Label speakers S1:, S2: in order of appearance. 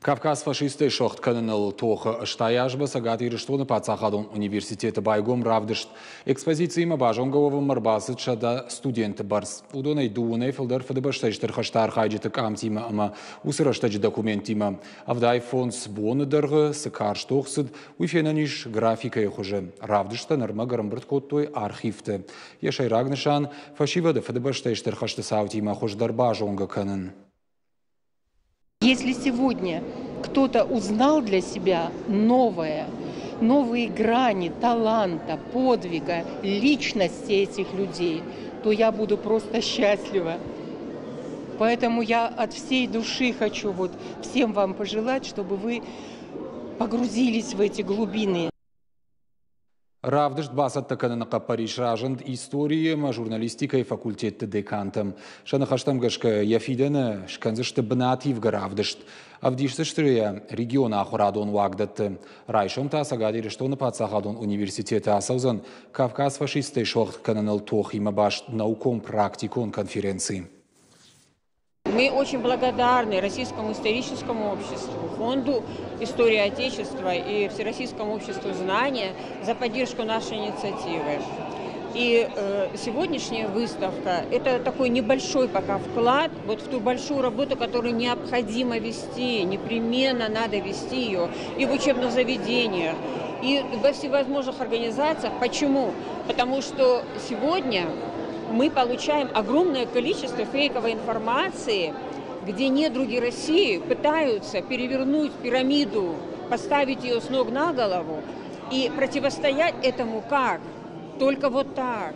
S1: Кавказ фашисттӕй суӕгъд кӕныныл тохы 80 азмӕ Цӕгат Ирыстоны паддзахадон университеты байгом равдыст. Экспозициимӕ базонгӕ уӕвынмӕ ӕрбацыд 100 студенты бӕрц. Уыдонӕй дыууынӕй фылдӕр Фыдыбӕстӕйы Стыр хӕсты архайджыты къамтимӕ ӕмӕ уыцы рӕстӕджы документтимӕ. 75 боны дӕргъы цы карз тох цыд, уый фенӕн ис графикӕйы хуызы. Равдысттӕ ӕрмӕг ӕрӕмбырд кодтой архивты. Йӕ сӕйраг нысан – фӕсивӕды Фыдыбӕстӕйы Стыр хӕсты цаутимӕ хуыздӕр базонгӕ кӕнын.
S2: Если сегодня кто-то узнал для себя новое, новые грани таланта, подвига, личности этих людей, то я буду просто счастлива. Поэтому я от всей души хочу вот всем вам пожелать, чтобы вы погрузились в эти глубины.
S1: Равдыст бацӕттӕ кӕныны хъӕппӕрис разынд историйы ӕмӕ журналистикӕйы факультетты декантӕм. Сӕ ныхӕстӕм гӕсгӕ йӕ фидӕны скӕндзысты бынативгӕ равдыст. Ӕвдисдзысты йӕ регионы ахуырадон уагдӕтты. Райсом та Цӕгат Ирыстоны паддзахадон университеты ацӕудзӕн Кавказ фашисттӕй суӕгъд кӕныныл тохимӕ баст наукон-практикон конференци.
S3: Мы очень благодарны Российскому историческому обществу, Фонду истории Отечества и Всероссийскому обществу знания за поддержку нашей инициативы. И сегодняшняя выставка – это такой небольшой пока вклад вот в ту большую работу, которую необходимо вести, непременно надо вести ее и в учебных заведениях, и во всевозможных организациях. Почему? Потому что сегодня мы получаем огромное количество фейковой информации, где недруги России пытаются перевернуть пирамиду, поставить ее с ног на голову и противостоять этому как? Только вот так.